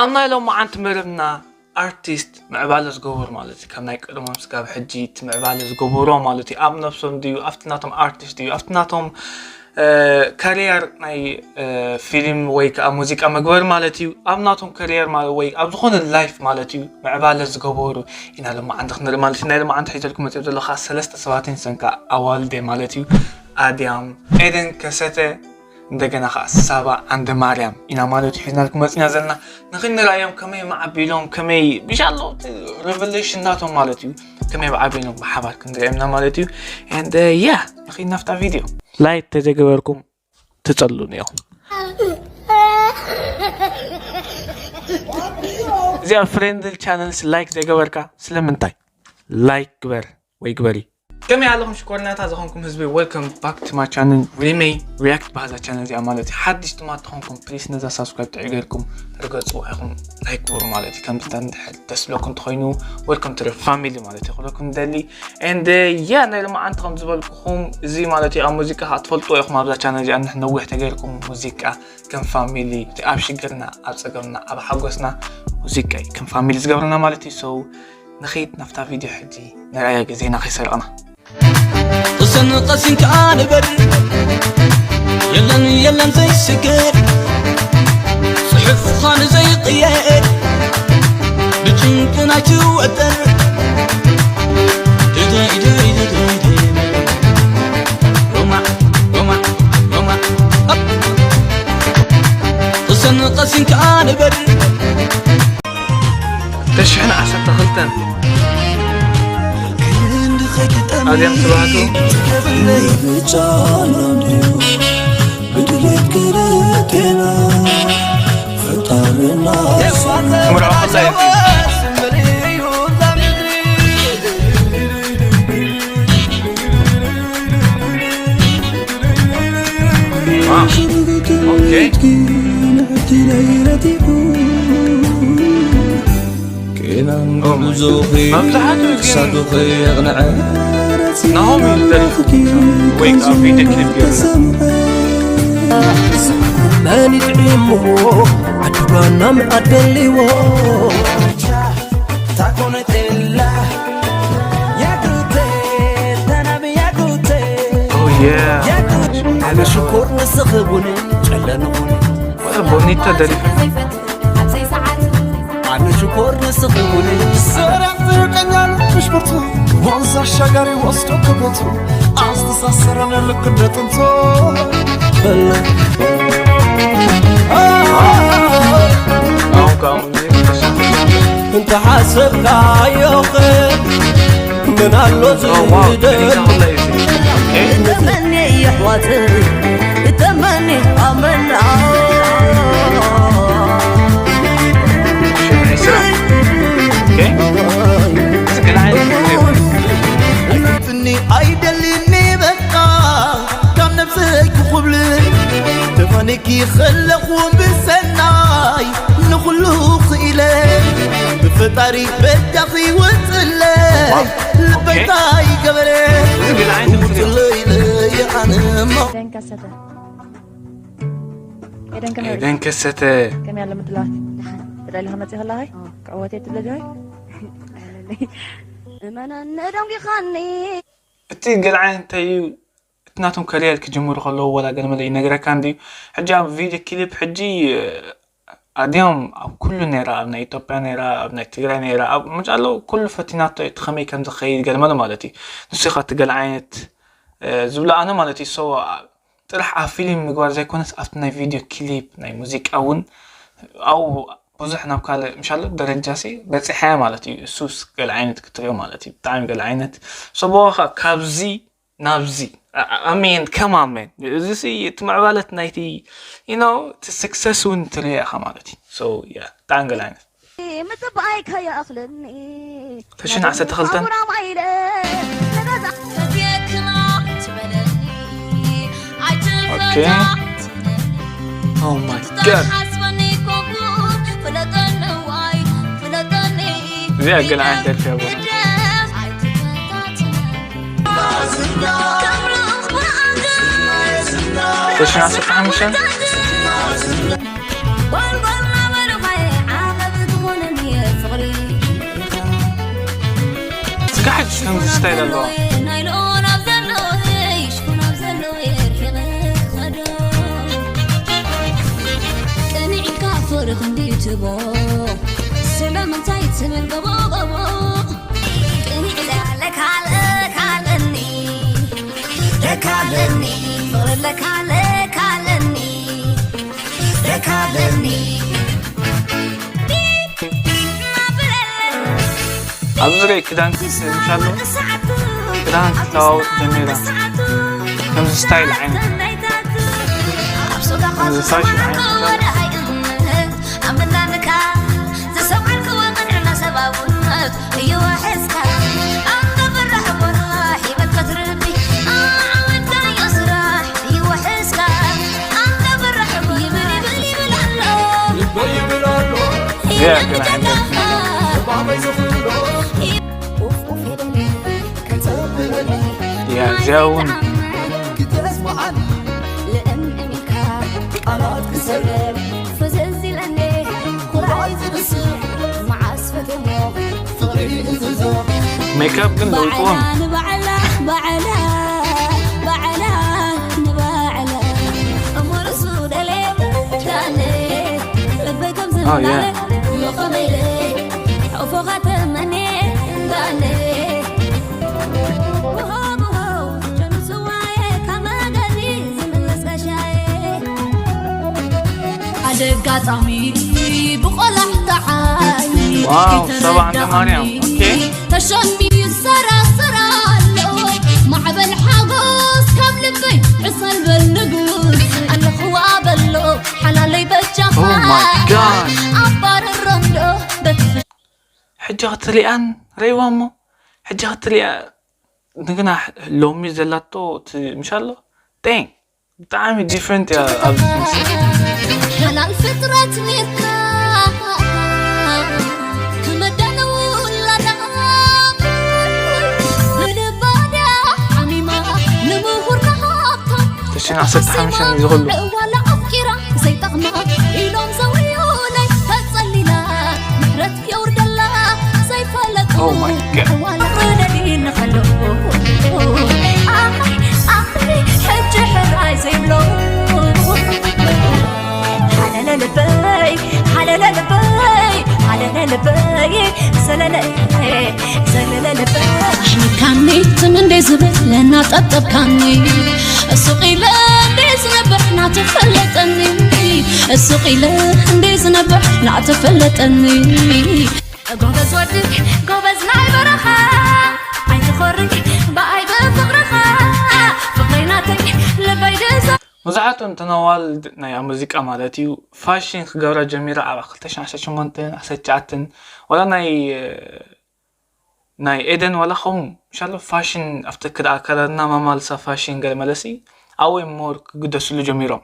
ኣብ ናይ ሎማዓንቲ መደብና ኣርቲስት ምዕባለ ዝገበሩ ማለት እዩ። ካብ ናይ ቀደሞም ስጋብ ሕጂ እቲ ምዕባለ ዝገበሩ ማለት እዩ። ኣብ ነብሶም ድዩ፣ ኣብቲ ናቶም ኣርቲስት ድዩ፣ ኣብቲ ናቶም ካሪየር ናይ ፊልም ወይ ከዓ ሙዚቃ መግበር ማለት እዩ። ኣብ ናቶም ካሪየር ወይ ኣብ ዝኾነ ላይፍ ማለት እዩ ምዕባለ ዝገበሩ ኢና ሎማዓንቲ ክንርኢ ማለት እዩ። ናይ ሎማዓንቲ ሒዘልኩም መፅእ ዘለኻ ሰለስተ ሰባትን ሰንካ ኣዋልደ ማለት እዩ። ኣድያም፣ ኤደን ከሰተ፣ እንደገና ከዓ ሳባ ዓንደ ማርያም ኢና ማለት እዩ ሒዝናልኩም መፅና ዘለና። ንኽንረኣዮም ከመይ ማዓቢሎም፣ ከመይ ብሻሎ ሬቨሌሽን ናቶም ማለት እዩ፣ ከመይ ማዓቢሎም ብሓባር ክንሪኦም ኢና ማለት እዩ። And yeah፣ ንኽናፍታ ቪድዮ ላይክ ተዘገበርኩም ትጸሉን እዮም። እዚኣ ፍሬንድል ቻነልስ ላይክ ዘይገበርካ ስለምንታይ? ላይክ ግበር ወይ ግበሪ። ከመይ ኣለኹም ሽኮርናታ ዝኾንኩም ህዝቢ? Welcome back to my channel። ሪመይ ሪያክት ባህዛ ቻነል እዚኣ ማለት እዩ። ሓድሽ ድማ ተኾንኩም ፕሊስ ነዛ ሳብስክራይብ ጥዒ ገርኩም ርገጹ ኢኹም ላይክ ግበሩ ማለት እዩ። ከምዚ እንድሕር ደስ ብለኩም እንተኾይኑ welcome to the family ማለት እዩ ክብለኩም ደሊ። And yeah፣ ናይ ሎማዓንቲ ከም ዝበልኩኹም እዚ ማለት እዩ ኣብ ሙዚቃ ከዓ ትፈልጥዎ ኢኹም ኣብዛ ቻነል እዚኣ ንሕ ነዊሕ ተገይርኩም ሙዚቃ ከም ፋሚሊ እቲ ኣብ ሽግርና ኣብ ጸገምና ኣብ ሓጎስና ሙዚቃ እዩ ከም ፋሚሊ ዝገብረና ማለት እዩ። So ንኺድ ናብታ ቪድዮ ሕጂ ንርኣያ ግዜና ከይሰረቕና። ቅሰን ቀሲንካ ንበር የለን የለን ዘይስገር ጽሑፍኻ ንዘይቅየር ብጭንቅና ትወጠር ቅሰን ቀሲንካ ንበር ተሽሕን ዓሰርተ ክልተን ኣድያም ስብሃቱ መን ይጥዒሞ ዓዲ ጓና ምኣደልዎ ኣነ ሽኮር ንስኺ እውን ጨለንኹን ቦኒታ ደሪፋ ኣነ ሽኮር ንስኺ እውን ሰራዕ ዝርቀኛል ብሽኩርቱ ወንዝ ኣሻጋሪ ወስዶ ከገቱ ኣስተሳሰረን ልክ እንደ ጥንቶ አሁን ከአሁን ጊዜ እንተሓሰብካዮ ምን ኣሎ ዝደል እመኒ የሕዋት እተመኒ ኣመና እትኒ ኣይደልኒ በቃ ካብ ነብሰይ ክኹብል ተፋኒኪ ከለኹ ብሰናይ ንኹሉ ክኢለ ብፈጣሪ በጃኺ ወፅለይ ልበይታይ ገበረ ውፅለይ ለየዓንማ ኤደን ከሰተ ኤደን ከመይ ኤደን ከሰተ ከመይ ኣሎ ምድላዋት ተዳሊኻ መፂእ ከለኻይ ክዕወት እየ ትብለ ዲኻ እመና ንደንጊኻኒ እቲ ገለ ዓይነት እንታይ እዩ እቲ ናቶም ከሪየር ክጅምሩ ከለዉ ወላ ገለ መለ ይነግረካ እንድዩ ሕጂ ኣብ ቪድዮ ክሊፕ ሕጂ ኣድዮም ኣብ ኩሉ ነይራ ኣብ ናይ ኢትዮጵያ ነይራ ኣብ ናይ ትግራይ ነይራ ኣብ መጫሎ ኩሉ ፈቲናቶ እቲ ከመይ ከም ዝኸይድ ገለ መለ ማለት እዩ ንሱ ኢኻ እቲ ገለ ዓይነት ዝብሎ ኣነ ማለት እዩ so ጥራሕ ኣብ ፊልም ምግባር ዘይኮነስ ኣብቲ ናይ ቪድዮ ክሊፕ ናይ ሙዚቃ እውን ኣብኡ ብዙሕ ናብ ካልእ ምሻሎ ደረጃ ሲ በፂሐ ማለት እዩ እሱስ ገለ ዓይነት ክትሪኦ ማለት እዩ ብጣዕሚ ገለ ዓይነት so ብዋኻ ካብዚ ናብዚ ኣሜን ከማመን እዚ ሲ እቲ ምዕባለት ናይቲ you know እቲ success እውን ትሪኦ ኢኻ ማለት እዩ so yeah ብጣዕሚ ገለ ዓይነት ምጽባይ ከይኣኽለኒ ተሽን ዓሰርተ ክልተን ኣጉራማይ ኢለ ንገዛ ፈትየክና ትበለኒ Okay. Oh my god. ሓስበኒ ኮንኩ ፍለጠኒ ዋይ ፍለጠኒ እዚኣ ግን ዓይነት ደርፊ እያ፣ ጓል። ግደፍ ኣይትፈታትነኒ ከም ልኡኽ ብርሃን ተሽን ዓሰርተ ሓሙሽተ ጓልጓል ነበርኻይ ዓቐ ስታይል ኣለዋ። ናይልኦ ናብ ዘለዎ ይሽኩ ናብ ዘለዎ የርሒቐ ኸዶ ቅንዒካ ፍርኽ እንዲ ትቦ ስለምንታይ ትብል ገቦ ገቦ ቅንዒ ለካለኒ ለካለኒ ፍቕሪ ለካለኒ ለካለኒ ኣብዚ ዙርያ ክዳን ክስእምሻሎ ክዳን ክትለዋውጥ ጀሚራ። ከምዚ ስታይል ዓይነት ከምዚ ፋሽን ዓይነት ሜካፕ ግን ለውጥዎም ኣደጋጣሚ ብቆላሕታ ዓይኒ ዋው፣ ሰባ እንደ ማርያም። ኦኬ። ተሸሚዩ ሰራሰር ኣሎ ማዕበል ሓጎስ ካብ ልበይ ዕሰል በል ንጉስ ኣለኹዋ በሎ ሓላለይ በጃኻ Oh my God። ኣባርሮ እንዶ በቲ ሕጂ ክትሪኣን ረይዋ እሞ ሕጂ ክትሪኣ ንግና ሎሚ ዘላቶ እቲ ምሻሎ ቴን ብጣዕሚ ዲፍረንት እያ ኣብዚ ትመስል ሓላል ፍጥረት ኔርካ ክመዳለዉ ላዳ ብልባዳ ዓሚማ ንምሁር ሃብቶም ተሽን ዓሰርተ ሓሙሽተ እዩ ዝኽሉ እዋላ ኣፍቂራ ዘይጠቕማ ኢሎም ዘውርዩለይ ተጸሊላ ምሕረት የውርደላ ዘይፈለጡ Oh my God። እዋላ ረደዲኒ ከሎ ኣይ ኣይ ሕጂ ሕራይ ዘይብሎ ሓለለ ልበይ ሓለለ ልበይ ሓለለ ልበይ ዘለለ ዘለለ ልበይ ኣሕኒካኒ ትም እንደ ዝብል ለናጠብጠብካኒ ሱቕ ኢለ እንደ ዝነብር ናተፈለጠኒ ሱቕ ኢለ እንደ ዝነብር ናተፈለጠኒ ጎበዝ ወዲ ጎበዝ ናይ በረኻ ኣይትኾሪ ብኣይ ብፍቕርኻ ፍቕረይ ናተይ ልበይ ድዛ መብዛሕትኦም ተነዋል ናይ ሙዚቃ ማለት እዩ ፋሽን ክገብራ ጀሚራ ኣብ ክልተ ሽሕን ዓሰርተ ሸሞንተን ዓሰርተ ትሽዓተን ዋላ ናይ ናይ ኤደን ዋላ ከምኡ ምሻሎ ፋሽን ኣብቲ ክዳ ኣከዳድና ማማልሳ ፋሽን ገለ መለሲ ኣወይ ሞር ክግደስሉ ጀሚሮም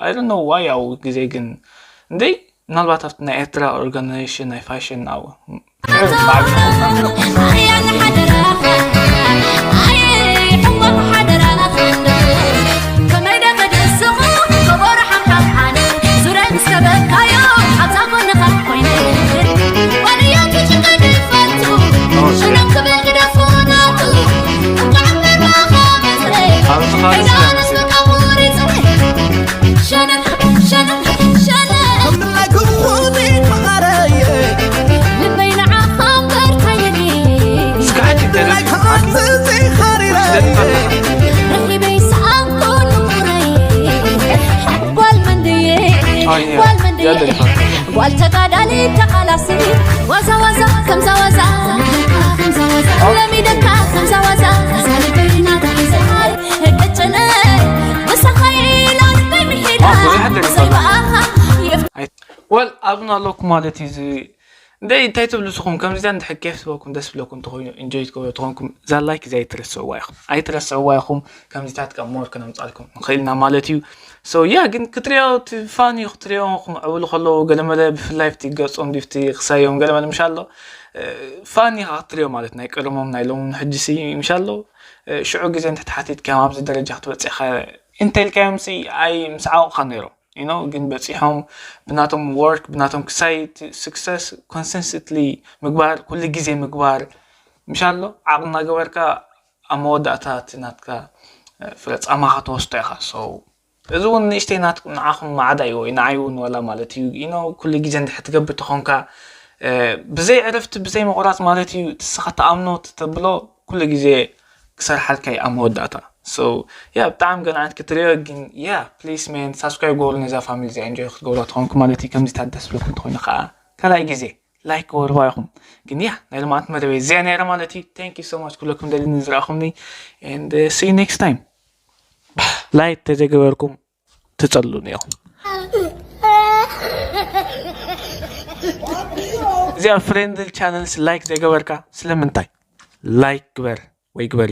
ኣይደኖ ዋይ ኣብኡ ግዜ ግን እንዴ ምናልባት ኣብቲ ናይ ኤርትራ ኦርጋናይዜሽን ናይ ፋሽን ኣብ ጓል ተጋዳሊ ተቓላሲ ዋዛ ዋዛ ከምዛ ዋዛ ለሚደካ ከምዛ ዋዛ ሳልበይና ተሒዛ ህቅጭነ ምሳኸይ ላልበይ ምሒዳ ዘይበኣኻ ወል ኣብና ኣለኩ ማለት እዩ እዚ እንደ እንታይ ትብሉ ስኹም ከምዚታ እንድሕር ኬፍ ዝበኩም ደስ ብለኩም ተኾይኑ ኢንጆይ ትገብሩ ተኾንኩም እዛ ላይክ እዚ ኣይትረስዕዋ ኢኹም ኣይትረስዕዋ ኢኹም ከምዚታት ካብ ሞር ክነምፃልኩም ንኽእልና ማለት እዩ so yeah ግን ክትሪኦ እቲ ፋኒ ክትሪኦ ክምዕብሉ ከለዉ ገለመለ ብፍላይ ብቲ ገጾም ድፍቲ ክሳዮም ገለመለ ምሻ ኣሎ ፋኒ ክትሪኦ ማለት ናይ ቀደሞም ናይ ሎሚ ሕጂ ሲ ምሻ ኣሎ ሽዑ ግዜ እንተተሓቲትካ ኣብዚ ደረጃ ክትበፅእኻ እንተልካዮም ሲ ኣይ ምስ ዓወቕኻ ነይሮም you know ግን በፂሖም ብናቶም work ብናቶም ክሳይ success consistently ምግባር ኩሉ ግዜ ምግባር ምሻሎ ዓቕና ገበርካ ኣብ መወዳእታ እቲ ናትካ ፍረ ጻማኻ ተወስዶ ኢኻ። So እዚ እውን ንእሽተይ ናት ንዓኹም ማዕዳ እዩ ወይ ንዓይ እውን ወላ ማለት እዩ ኢኖ ኩሉ ግዜ እንድሕር ትገብር ተኾንካ ብዘይ ዕረፍቲ ብዘይ ምቑራፅ ማለት እዩ ትስኻ ተኣምኖ ተብሎ ኩሉ ግዜ ክሰርሓልካ እዩ ኣብ መወዳእታ። So ያ ብጣዕሚ ገንዓት ክትሪኦ ግን ያ please man subscribe ገበሩ ነዛ family እዚኣ enjoy ክትገብሩ ተኾንኩ ማለት እዩ። ከምዚታት ደስ ብለኩም ተኾይኑ ከዓ ካልኣይ ግዜ like ገበርዋ ኢኹም። ግን ያ ናይ ልምዓት መደበይ እዚኣ ነይረ ማለት እዩ። Thank you so much ኩለኩም ደሊ ንዝረኣኹምኒ and see you next time። Like ተዘገበርኩም ትጸሉን ኢኹም። እዚኣ friendly channels like ዘይገበርካ ስለምንታይ? Like ግበር ወይ ግበሪ።